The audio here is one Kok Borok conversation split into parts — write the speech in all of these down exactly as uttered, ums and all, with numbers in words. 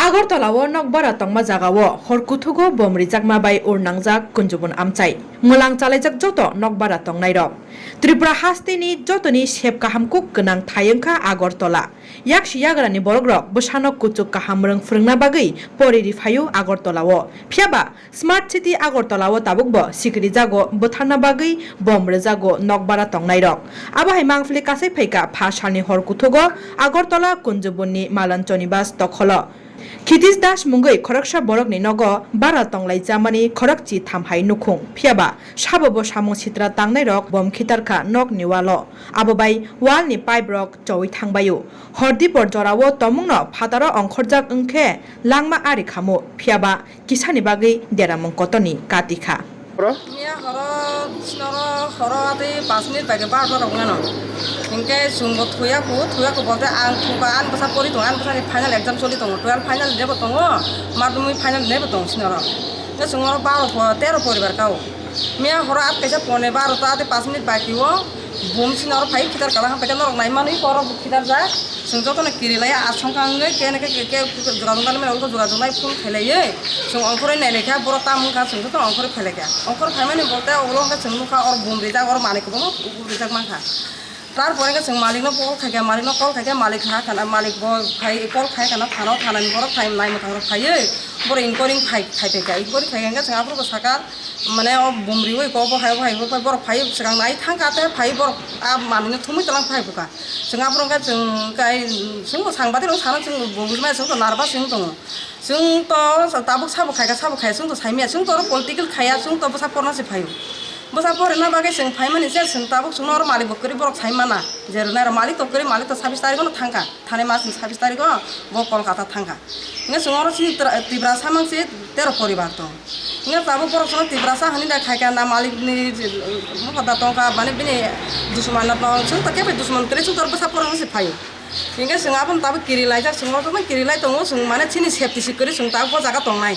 Agartala o nokbara tongma jaga o hor kuthugo bom rijakma bai urnangjak kunjubun amchai. Mwlang chalaijak joto nokbara tongnairok. Tripura hasteni jotoni sep kaham kuk gwnang thai wngkha Agartala. Yaksi yagrani borokrok bwsano kuchuk kaham mwrwng phwrwngna bagwi pori riphaio Agartala o. Phiyaba Smart City Agartala o tabukbo sikirijago bwtharna bagwi bom rwjago nokbara tongnairok. Abo hai mangpili kasai phaikha pha salni hor kuthugo Agartala Kunjubunni Malan Chonibas tokholo. Khitish Das mungwi khoroksa borokni nogo bara tonglaijamani khorokchi tham hai nukhung. Phiyaba sabo bo samung sitra tangnairok bom khitarkha nokni walo. Abo bai walni pipe rok chowi thangbaio. Hor dipor jorao tomungno phataro ongkhorjak wngkhe langma ari khamu. Phiyaba kisani bagwi deramung kotorni kati kha. Miya horo, sinoro horo tei pash minute bai khe barota rok nano. Hinkhe chwngbo thuya khu, thuya khu bolte ang thuka, ani bwsa pori tongo, ani bwsani final exam choli tongo, twelve final nebo tongo, madhyamik final nebo tongo sinoro. Hinkhe chwng oro baro po-, tero poribar kao. Miya horo at kaisa pone barota tei pash minute bai khe o. Bum sini oro phai khitar kala hapai norok nai manwi oro bo khitar jak. Chwng jotono kiri lai asongkha wngwi kene khe khe jora jora nai mano jora jora phone khailaiwi chwng ongkhorwi nailai kha borok tam wngkha chwng jotono ongkhorwi phailai kha ongkhorwi phaimani bolte ulo hwnkhe chwng nukha oro bum rijak oro manwi kwbangma bum rijak mankha. Tar pore khe chwng malikno call khaikha malikno call khaikha malik ha khana malik bo phai call khai khana thana o thanani borok thai nai mwthang rok phaiwi borok inquiry khai khai phaikha inquiry khai khe chwng aphuru bo sakha. Mane o bumriwi kok bo hai bo hai bo borok phai swkang nai thang kha tei phai borok a manwino thumwi twlang phai bwkha. Chwng aphuru khe chwng kai chwngbo sangbatirok sana chwng bo bujmaya chwngto nervous wng tongo. Chwngto tabuk sabo khaikha sabo khaiya chwngto saimanya chwngto oro political khaiya chwngto bwsa porna se phaio. Bwsa porna bagwi chwng phaimani se chwng tabuk chwngno oro malik bo kwrwi borok saimana je rwnai rok malik to kwrwi malik to sabis tarikh no thangkha. Thani masni sabis tarikh o bo Kolkata thangkha. Hingke chwng oro chini tra-, Tiprasa mang se tero poribar tong. Hingke tabuk borok chwngno Tiprasa hinui da khaikha na malikni je, mokol da tongkha, mane bini dusman no tong, chwng to kebo dusman kwrwi chwng to bwsa porano se phaio. Hingke chwng abono tabuk kiri laijak, chwng oro jotono kiri lai tongo, chwng mane chini safety se kwrwi chwng tabuk bo jaga tongnai.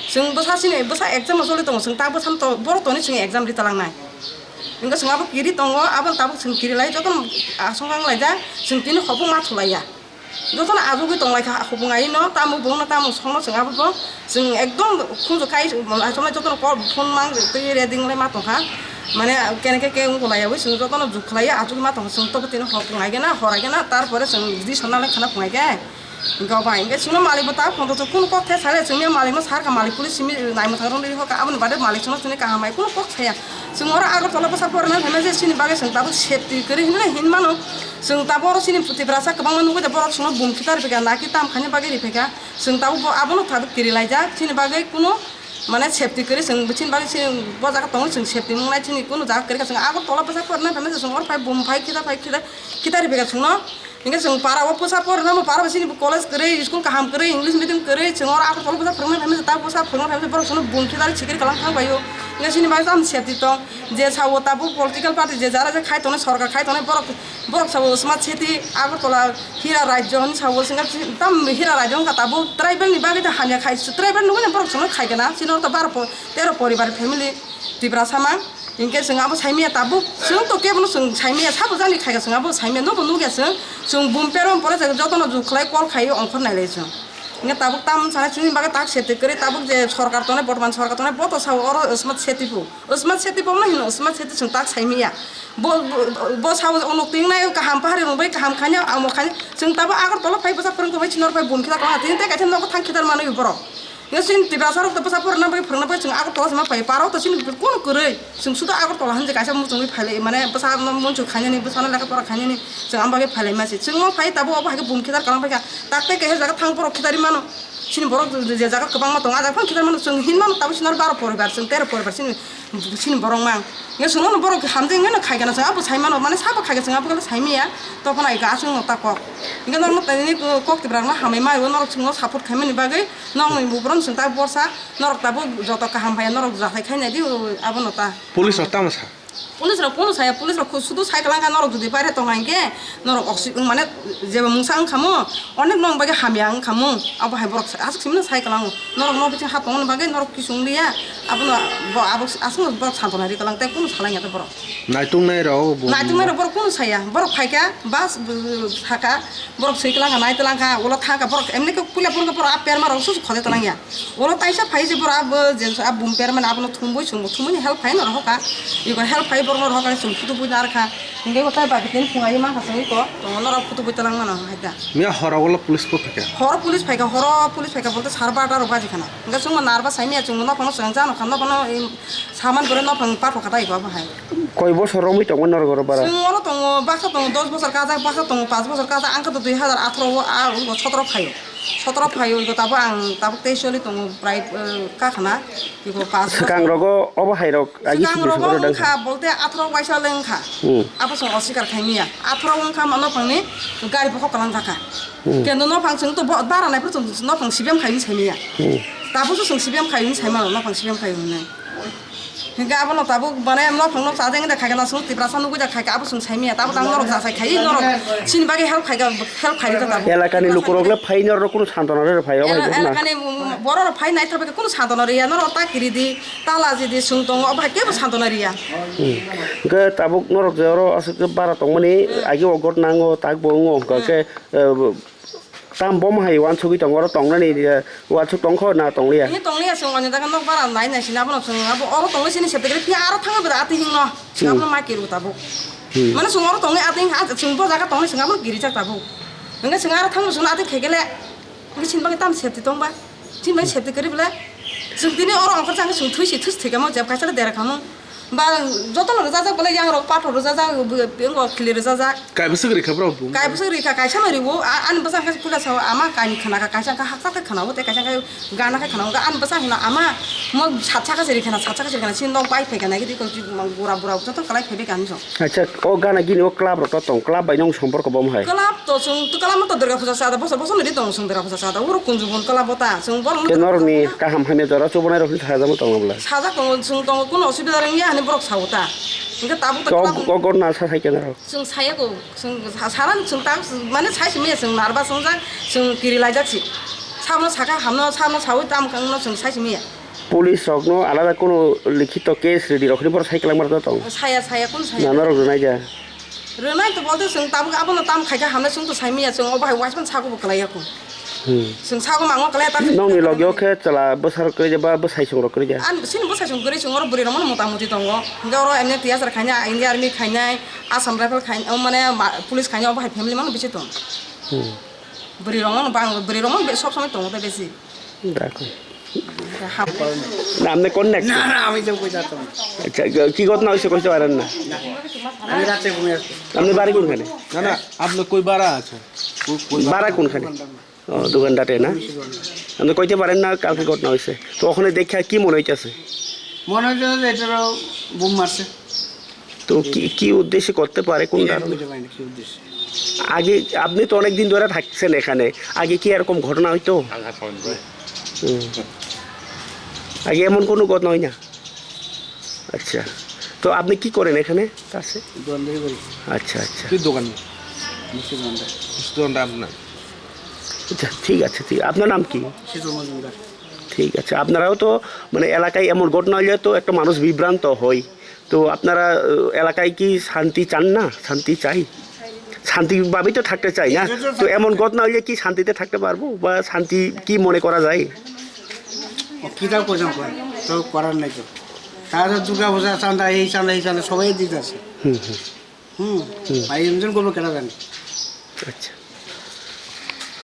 Chwng bwsa chini bwsa exam o choli tongo, chwng tabuk bwsano to, borok toni chwng exam ri talangnai. Hingke chwng abo kiri tongo, abono tabuk chwng kiri lai, jotono asongkha wng laijak, chwng tini hopung ma thulaiya. Jotono ajugwi tonglaikha, hopung aino, tamo bongno, tamo songno chwng abobo, chwng ekdom khunju kai, achomai jotono call, phone mang twi ready wnglai ma tongkha. Mane, kene khe khe wngkha laiyawi, chwng jotono jukhlaiya, achugwi ma tongkha, chwng tobo tini hopung aigena, hor aigena, tarpore chwng di sonna lai khana phung aige. Hingke obo hai, hingke chwngno malikbo ta phone rwchuk, kunu kok the sale, chwngno malikno sarkha, malik police simi nai mwthang rwngwi hoka, aboni baade malik chwngno chwngni kaham hai, kunu kok saya. Chwng oro Agartala bwsa porina phaima je chini bagwi chwng tabuk safety kwrwi hinwi hin mano. Chwng tabuk oro chini Tiprasa kwbangma nugwi de borok chwngno bum khitar riphaikha, naki tam khaina bagwi riphaikha. Chwng tabuk bo abono tabuk kiri laijak, chini bagwi kunu mane safety kwrwi chwng chini bagwi chini bo jaga tongo chwng safety wngnai chini kunu jaga kwrwi kha. Chwng Agartala bwsa porina phaima je chwng oro phai bum phai khitar phai khitar khitar riphaikha chwngno. Hingke chwng para o bwsa porina mo para bo chini bo college kwrwi, school kaham kwrwi, English medium kwrwi, chwng oro Agartala bwsa phwrwngna phaimani ta bwsa phwrwngna phaimani borok chwngno bum khitar sikiri kalam thang paio. Hingke chini bagwi tamo safety tong, je sao tabuk political party je jara je khai tongnai sorkar khai tongnai borok, borok sao smart city Agartala hira rajyo hinwi sao chwngno tam hira rajyo wngkha tabuk tribal ni bagwi ta hamya khai tribal nugwi borok chwngno khai gana chini oro to baro po-, tero poribar family Tiprasa mang. Hinkhe chwng abo saimanya tabuk, chwng to kebono chwng saimanya, sabo jani khaikha chwng abo saimanya, nobo nukya chwng, chwng bum pero pore jotono jukhlai call khai ongkhor nailai chwng. Hinkhe tabuk tamoni sana chini bagwi tak safety kwrwi, tabuk je sorkar tongnai, bortoman sorkar tongnai, bo to sao oro smart city bo, smart city bo wngma hino smart city chwng tak saimanya. Bo, bo, bo sao unuk tingnai kaham pahari rwngbai kaham khaina, amo khaina, chwng tabuk Agartala phai bwsa phwrwng tongbai chini oro phai bum khitar kwlangkha, tini tei kaisa nogo thang khitar manwi borok. Nge chini Tiprasa rok to bwsa porina bagwi phwrwngna bagwi chwng Agartala se ma phai, para o to chini kunu kwrwi. Chwng sudo Agartala hinwi kaisa muchungwi phailai, mane bwsa no munsuk khainani, bwsa no lekha pora khainani, chwng am bagwi phailai masi. Chwng o phai tabuk obo hai khe bum khitar kalam phaikha. Tak tei kaisa jaga thang borok khitari mano. Chini borok je jaga kwbangma tongo, a jaga phano khitar mano. Chwng hin mano tabuk chini oro baro poribar, chwng tero poribar chini, chini borok mang. Nge chwng no borok hamjak wngwi no khaikha na chwng abo sai mano, mane sabo khaikha chwng abo khe saimanya. Tokona ika aswk no ta kok. Nge norok no tini kok Tipra rok no hambai ma, norok chwng no support khaimani bagwi. Nokni buphuru chwng ta borsa, norok tabuk joto kaham phaiya, norok jathai khainai di, abono ta. Police rok tamo sa? Police rok kunu saya, police rok sudu sai kwlangkha, norok jodi paire tong hwnkhe norok oksi-, mane jeba mungsa wngkhamu, onek nok bagwi hamya wngkhamu, abo hai borok aswk simino sai kwlango, norok nok bisingo ha tongmani bagwi norok kisu wngliya, abono bo abo aswkno borok santona ri kwlang tei kunu salai ya borok. Naitung nai rok bo. Naitung nai rok borok kunu saya, borok phaikha bus, saka borok swi kwlangkha, nai twlangkha, ulo thangkha borok, emni khe puila phone khe borok a perma rok susu khode twlangya. Oro taisa phai je bora bo je a bumper mane abono thumbui chwngbo thumbui ni help khai no rohor ka. Iko help khai borok no rohor ka chwng photo bui narwkha. Hingke ko tai ba bitin phungai ma kha chwng iko tongo norok photo bui talang mano hai da. Miya horo wala police ko phaka. Horo police phaika, horo police phaika bolte sar barta rok baji khana. Hingke chwng ma narba sai miya chwng no kono chwng jano khan no kono saman bore no phang patho kha tai ko bo hai. Koi bosor romwi tongo norok oro bara? Chwng oro tongo baksa tongo dos bosor kajak, baksa tongo panch bosor kajak, ang khe to dui hazar atharo o a sotoro phaio. Sotoro phaio, iko tabuk ang tabuk tei choli tongo, prai, eh, kakhna, iko pas bosor. Swkang rogo obo hai rok agi swkang sidi rogo sokoro dang wngkha, bolte atharo waisa le wngkha. Hmm. Abo chwng osikar khai miya. Atharo wngkha ma nophangni gari bokhok kwlang thakha. Hmm. Kendo nophang chwng to bo-, bara nai phuru chwng nophang sibem khai wng sai miya. Hmm. Tabuk chwng sibem khai wng sai mano, nophang sibem khai wng nai. Hingke abono tabuk mane nophang nok chajak wngkha khaikhe na chwng Tiprasa nugui da khaikhe abo chwng saimanya tabuk tang norok jasai khai norok chini bagwi help khaikha help khaidi tabuk. Elakani lukurok le phai norok kunu santona rw phai o. Ela-, elakani borok rok phai nai thabai kunu santona riya norok ta kiridi ta lajidi chwng tongo obo hai kebo santona riya. Hmm. Hingke tabuk norok je oro aswk bara tongmani agi o got nango tak bo wngo hingka khe, eh, Tam bom hai uansugui tongo, oro tongnani, eh, uansuk tongkho na tongliya? Ini tongliya, chwng ani daga nok bara nai nai sini, abono chwng abo oro tongwi sini septe gari, phiya aro thangwi bwrwi atwi hingno, chwng abono ma kiru tabuk. Hmm. Mane chwng oro tongwi atwi hing, ah, chwng bo jaga tongwi chwng abono kirijak tabuk. Hingke chwng aro thangwi chwngno atwi khaikhe le, hingke chini bagwi tam septe tongba? Chini bagwi septe kwrwi bwle? Chwng tini oro ongkhor chang chwng thwi si, thwi si thwi kamo, jeb kaisa le dera kamo. Ba, jotono rwjajak bwle, yang rok pathor rwjajak, bo, bo, khili rwjajak. Kaibwswk rikha borok bung? Kaibwswk rikha, kaisa no riwo, a-, ani bwsa khe puila sao, ama kaini khna kha, kaisa khe haksa khe khna o, tei kaisa khe gana khe khna o, ani bwsa hino ama mo satsa khe se rikha na, satsa khe se rikha na, chini nok bai phai kha na, gidi ko gura bura joto kalai phai bai kha hinjo. Acha, o gana gini o club rok to tong, club bai nong somporko bom hai? Club to chwng to club no to Durga Puja sada, bosor bosor no di tong chwng Durga Puja sada, uro kunju bon club o ta, chwng borok no. Ke norok ni kaham hamya jora chubonai rok ni sajamo tong bwla? Sajak tongo, chwng tongo, kuno osubida rwngya hinwi borok sao ta. Hingke tabuk to. Chok club o gor na sa sai kenaro. Chwng saya ko, chwng sa-, saran chwng ta, mane sai simi chwng narba chwng ja, chwng kiri lai jak si. Samno saka hamno, samno sawi tam kang no chwng sai simi ya. Police rok no alada kuno likhito case ready rok ni bor sai kelang mar tong. Saya, saya, kun saya. Na norok rwnai ja. Rwnai to bolte chwng tabuk abono tam khaikha hamle chwng to saimanya chwng obo hai waisman sago bo kwlaiya ko. Hmm. Chwng sago mango kwlaiya ta. Nongni logyo khe chwla bwsarok kwrwi ba bwsai songrok kwrwi ya? An sini bwsai song kwrwi chwng oro bwrwi rokno mota moti tongo. Hwnkhe oro M N T S R khainai, India Army khainai, Assam Rifle khainai, o mane ma-, police khainai obo hai family mano bisi tong. Hmm. Bwrwi rokno bang, bwrwi rokno be-, sob somoi tongo ta besi. Dakho. না, আপনি কোন নেক্সট? না, না, আমি তো কই যেতাম। আচ্ছা, কি ঘটনা হয়েছে কইতে পারেন না? না, আমি রাতে ঘুমিয়ে আসবো। আপনি বাড়ি কোনখানে? না, না, আপনি কই বাড়া আছে? কই, কই বাড়া বাড়া? কোনখানে? দোকানদার। ও, দোকানদারে না? দোকানদার। আপনি কইতে পারেন না কালকে ঘটনা হয়েছে? তো ওখানে দেখে কি মনে হইতেছে? মনে হচ্ছে যে এটারও বোম মারছে। তো কি, কি উদ্দেশ্যে করতে পারে, কোন এটা আমি কারণে? বুঝতে পারি না কি উদ্দেশ্যে। আগে আপনি তো অনেক দিন ধরে থাকছেন এখানে, আগে কি এরকম ঘটনা হইতো? হুম। আগে এমন কোনো ঘটনা হয় না? আচ্ছা, তো আপনি কি করেন এখানে কাছে? দোকানদারি করি। আচ্ছা, আচ্ছা। কি দোকান? মিষ্টি দোকানদার। মিষ্টি দোকানটা আপনার? আচ্ছা, ঠিক আছে, ঠিক। আপনার নাম কি? শীতল মজুমদার। ঠিক আছে, আপনারাও তো, মানে, এলাকায় এমন ঘটনা হইলে তো একটা মানুষ বিভ্রান্ত হয়। তো আপনারা, আহ, এলাকায় কি শান্তি চান না? শান্তি চাই, শান্তিভাবেই তো থাকতে চাই না। তো এমন ঘটনা হইলে কি শান্তিতে থাকতে পারবো বা শান্তি কি মনে করা যায়? ও, কিতা করতাম কর? তো করার নাই তো। তারা তো দুর্গা পূজা চাঁদা, এই চাঁদা, এই চাঁদা সবাই দিতে আছে। হুম, হুম। হুম, হুম। ভাই এমজন করবো কেন জানি? আচ্ছা।